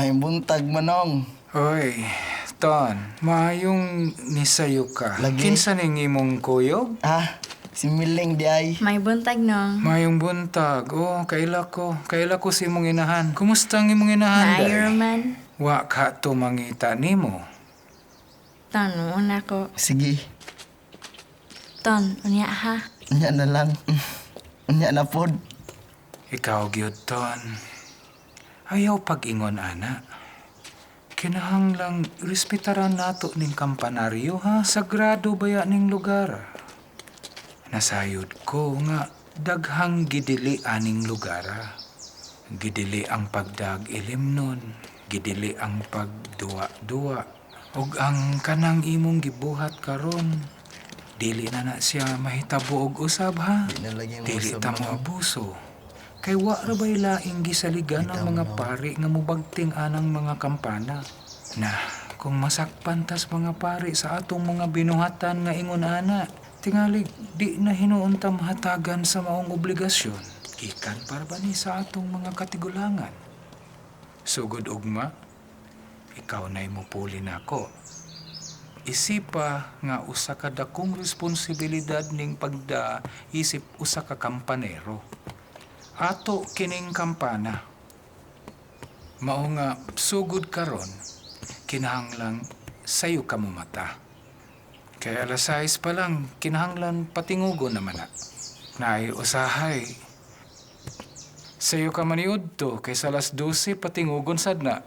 May buntag, Manong. Oy, Ton, maayong nisayo ka. Lagi. Kinsa ning imong kuyog? Ah, si Miling di ay. May buntag, Nong. Maayong buntag. Oh, kaila ko. Kaila ko sa imong inahan. Kumusta ang imong inahan, Maayo day? man. Wa ka to mangita nimo. Ton, una ko. Sige, Ton, unya ha. unya na lang. Unya na pod. Ikaw gyud, Ton. Ayaw pag-ingon, ana. Kinahanglang respetaran nato ning kampanaryo, ha? Sagrado baya ning lugar. Nasayod ko nga daghang gidili aning lugar. Ah. Gidili ang pagdag ilim nun, gidili ang pagduwa-duwa, ug ang kanang imong gibuhat karon. Dili na na siya mahitabo og usab, ha? Di na lagi mo Dili usab, ta mo Manong. abuso. Kay wa ra bay laing gisaligan ang mga pari nga mubagting anang mga kampana. Na, kung masakpan tas mga pari sa atong mga binuhatan nga ingon ana, tingali di na hinuon ta mahatagan sa maong obligasyon. Gikan para ba ni sa atong mga katigulangan? Sugod ugma, ikaw na'y mupuli nako. Isipa nga usa ka dakong responsibilidad ning pagda isip usa ka kampanero. Ato kining kampana. Mao nga sugod karon kinahanglang sayo ka mumata. Kay alas 6 pa lang kinahanglan patingugo naman na. Naay usahay. Sayo ka maniudto kay sa alas 12 patingugon sad na.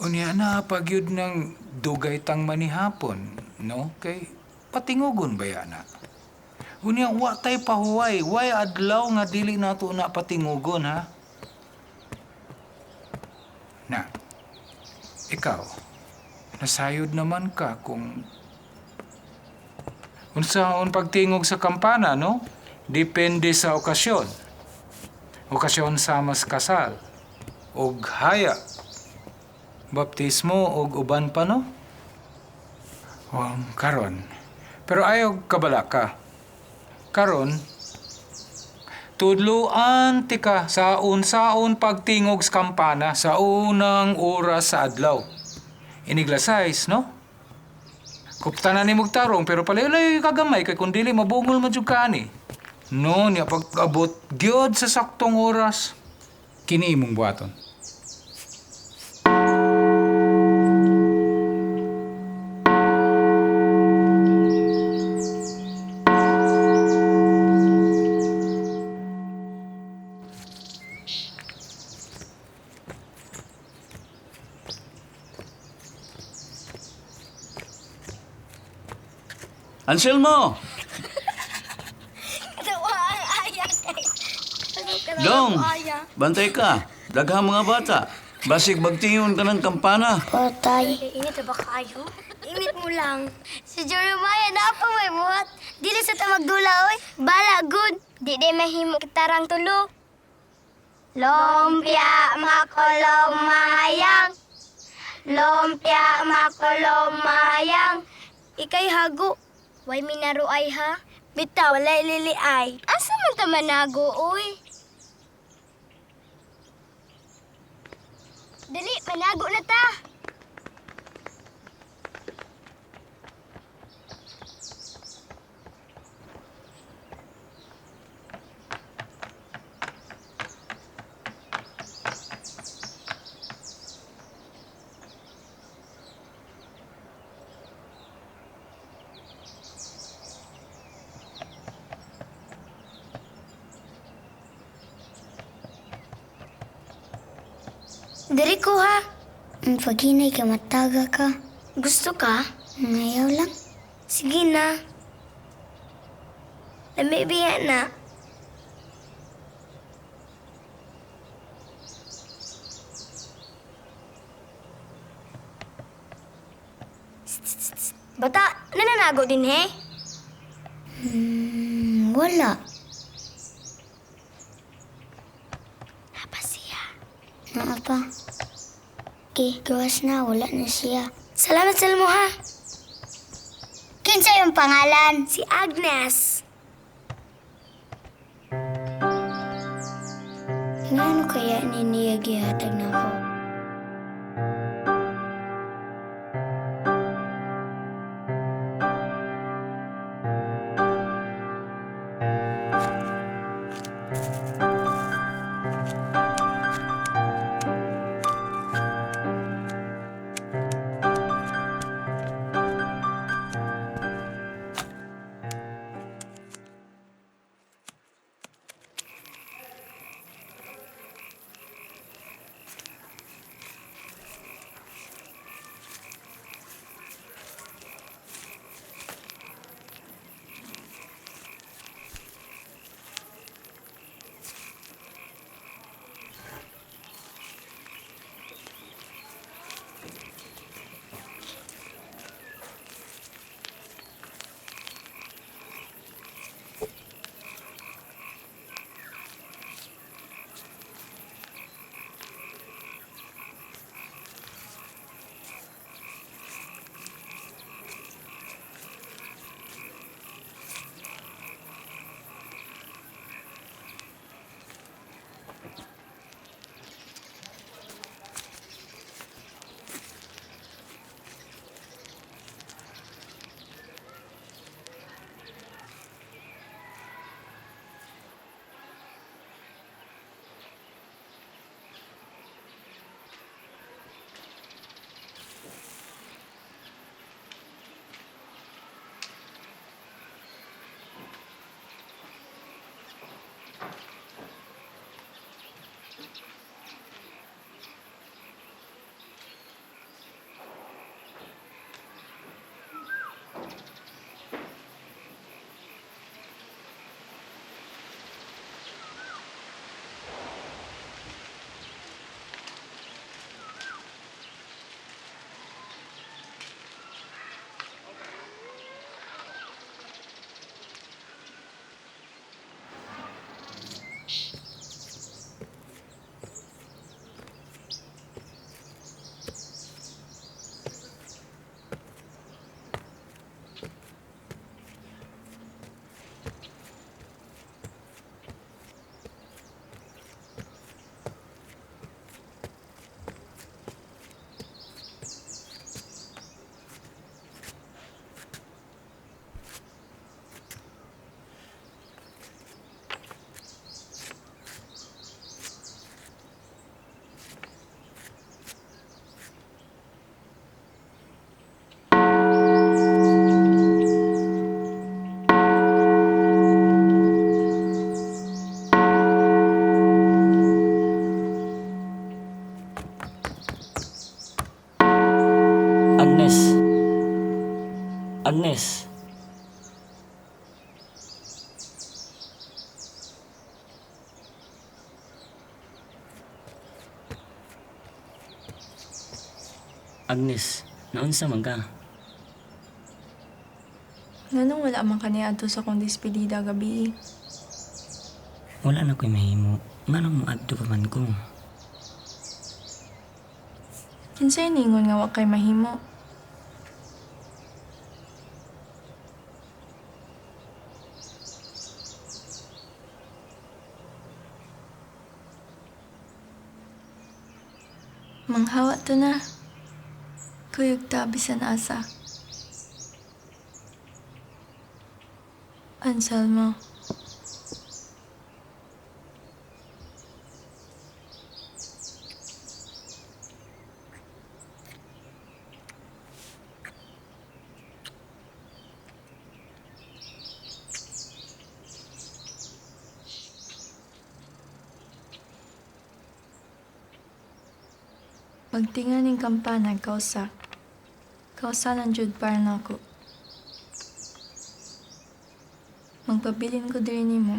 Unya na pagyud ng dugay tang manihapon, no? Kay patingugon baya na. Unya wa tay pahuway, way adlaw nga dili nato na patingugon, ha? Na, ikaw, nasayod naman ka kung unsaon pagtingog sa kampana, no? Depende sa okasyon. Okasyon sa mas kasal, og haya, baptismo og uban pa, no? O, karon. Pero ayaw kabala ka. Karon, tudluan tika sa unsaon pagtingog sa kampana sa unang oras sa adlaw. Inigla size, no? Kupta na ni tarong pero palayo-layo kagamay kay kung dili mabungol man jud ka ani. No, niya pag-abot gyud sa saktong oras. Kini imong buhaton. Anselmo! Dong! Bantay ka. Daghang mga bata. Basig magtingon ka ng kampana. Patay. Init na ba kayo? Init mo lang. Si Jeremiah na pa may buhat. Dili sa tamagdula, oy. Bala, good. Di di mahimo kitarang tulo. Lumpia makulong mahayang. Lumpia makulong mahayang. Ikay hago. Way minaruay ha. Bitaw, walay liliay. Asa man ta manago, oy? Dali, manago na ta. Diri ko ha. Paghinay ka, mataga ka. Gusto ka? Ngayaw lang. Sige na. Lami biya na. Bata, nananago din he? Wala. Napa siya. Naa pa. Okay, gawas na. Wala na siya. Salamat sa mo ha. Kinsa yung pangalan? Si Agnes. Ngano kaya ni niya gihatag na ako? Agnes. Agnes. Agnes, naunsa man ka? Nganong wala man kaniya adto sa akong despedida gabi? Wala na ko'y mahimo. Nganong moadto pa man ko? Kinsay ningon nga wa kay mahimo? Manghawa to na. Kuyog ta bisan asa. Anselmo. Pagtinga ning kampana, kausa. Kausa lang jud para nako. Magpabilin ko diri nimo.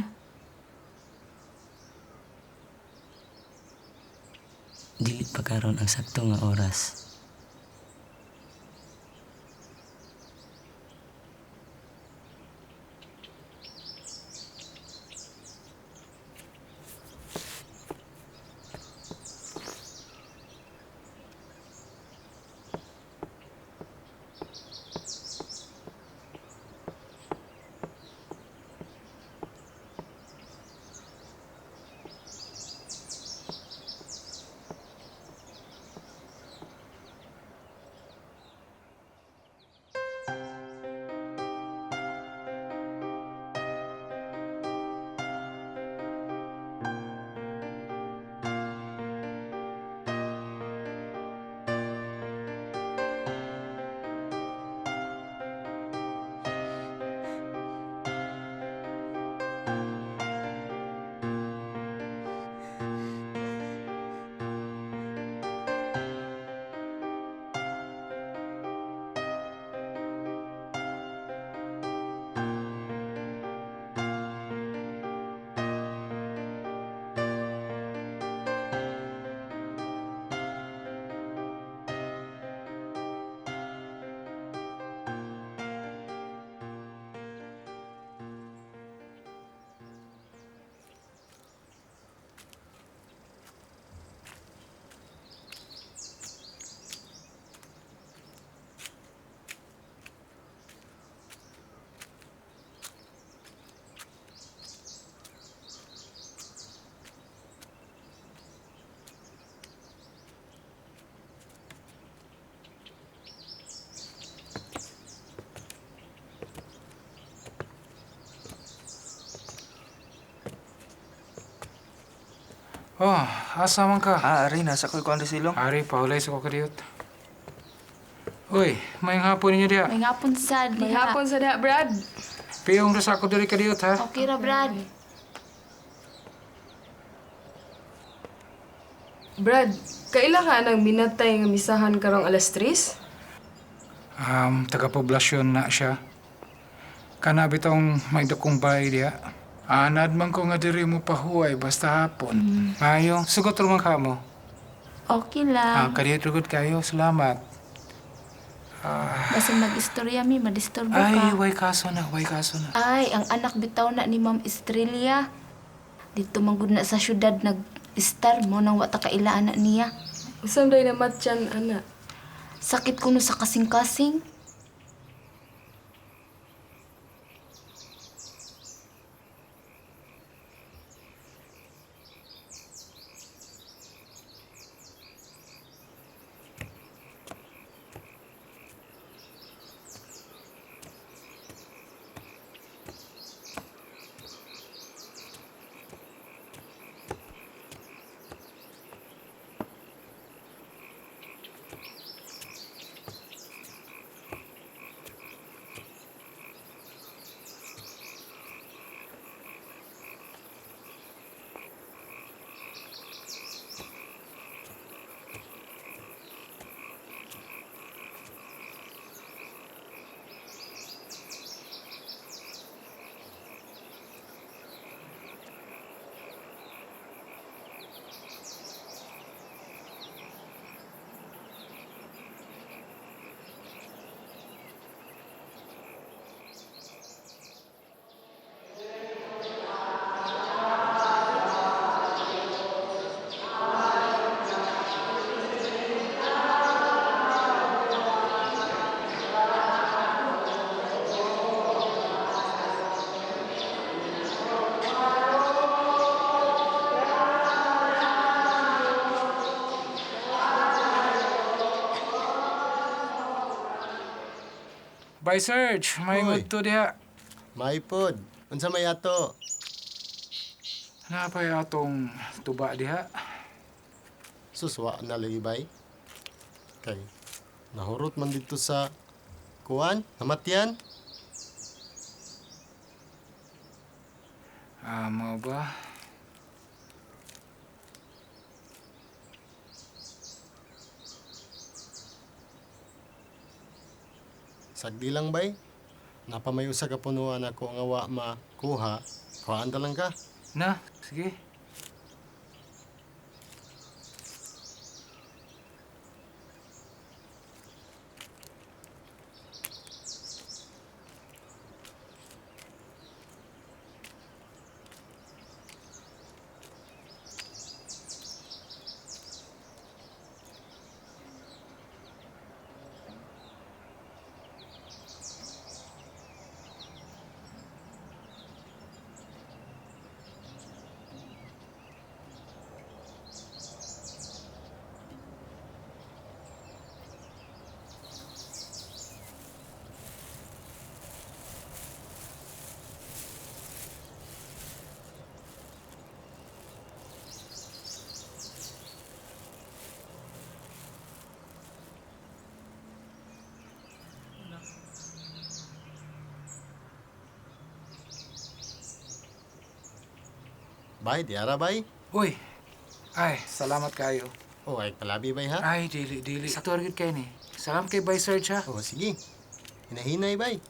Dili pa karon ang sakto nga oras. Oh, asa man ka? Ah, ari, nasa ko'y kuan silong. Ari, paulay sa ko kadiyot. Uy, may hapon ninyo diha. May hapon sad. May hapon sa diha, Brad. Piyong ra sa ako diri kadiyot ha. Okay ra, Brad. Brad, kaila ka nang minatay nga misahan karong alas 3? Taga-poblasyon na siya. Kana bitong may dakong bahay diha. Anad man ko nga diri mo pahuway basta hapon. Mayo, sugot ra man ka mo. Okay Ah, lang. kadiyot rugod kayo. Salamat. Basta mag-istorya mi, madisturbo Ay, ka. way kaso na, way kaso na. Ay, ang anak bitaw na ni Ma'am Estrella. Dito man gud na sa syudad nag-star mo nang wa ta kaila anak niya. Usam day na matyan, ana. Sakit kuno sa kasing-kasing. Bye, Serge. May Hoy. to diha. Maipod. Unsa may ato? Napay atong tuba diha. Suswa na lagi bay. Kay nahurot man dito sa kuan, namatyan. Ah, mao ba? Sagdi lang bay. Napamay usa ka punuan ako nga wa makuha. Kuhaan ta lang ka. Na, sige. Bay, di ara bay. Uy. Ay, salamat kayo. Oh, ay palabi bay ha. Ay, dili, dili. Sakto ra gyud kay ni. Salamat kay Bye, Serge, ha. Oh, sige. Hinahinay bay.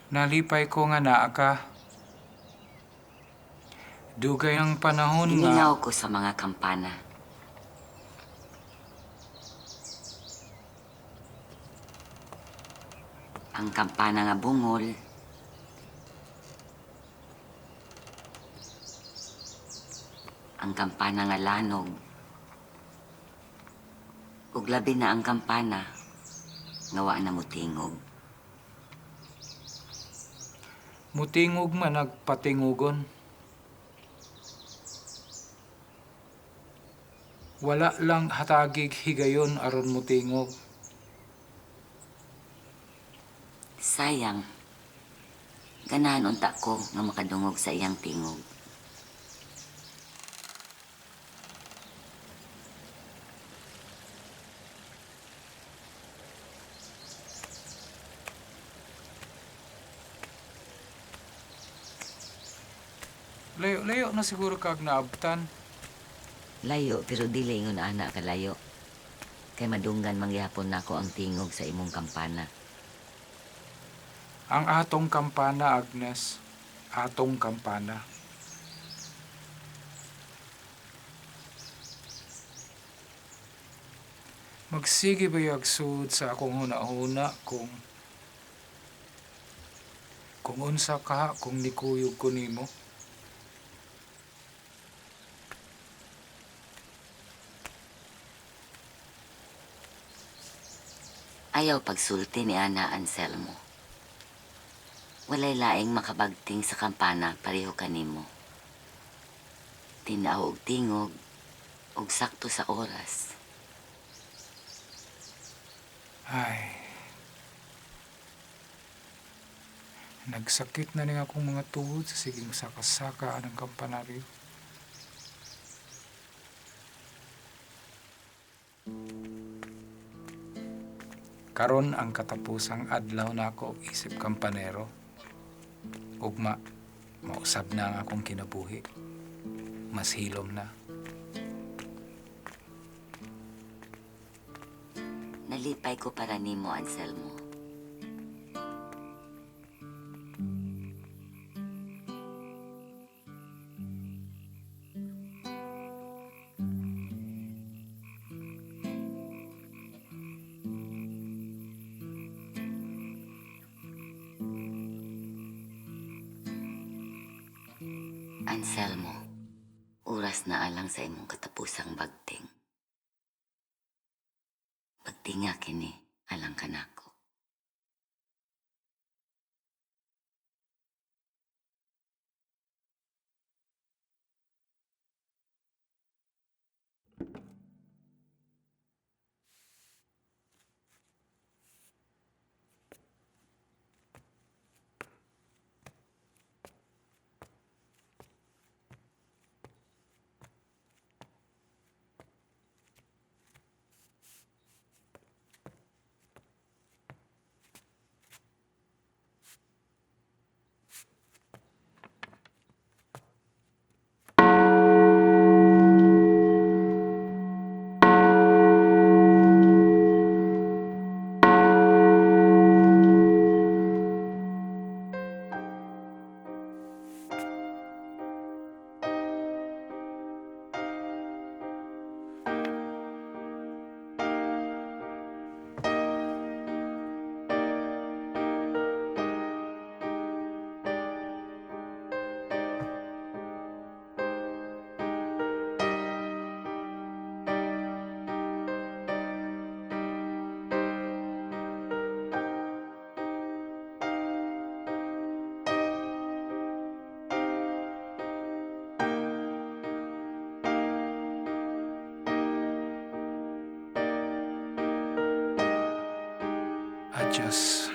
Nalipay ko nga naa ka. Dugay ang panahon nga. Gimingaw ko sa mga kampana. Ang kampana nga bungol. Ang kampana nga lanog. Ug labi na ang kampana nga wa na motingog. Mutingog man nagpatingugon. Wala lang hatagig higayon aron mutingog. Sayang. Ganahan unta ko nga makadungog sa iyang tingog. Layo-layo na siguro kag naabtan. Layo pero dili ingon ana kalayo. Kay madunggan manggihapon nako ang tingog sa imong kampana. Ang atong kampana, Agnes. Atong kampana. Magsige ba sud sa akong huna-huna kung unsa ka kung nikuyog ko nimo? Ayaw pagsulti ni Ana Anselmo. Walay laing makabagting sa kampana pareho kanimo. Tinaw og tingog og sakto sa oras. Ay. Nagsakit na ning akong mga tuhod sa siging saka-saka anang kampanaryo. Karon ang katapusang adlaw nako isip kampanero. Ugma, mausab na ang akong kinabuhi. Mas hilom na. Nalipay ko para nimo, Anselmo. Anselmo, oras na alang sa imong katapusang bagting. Bagtinga kini alang kanako. Adios,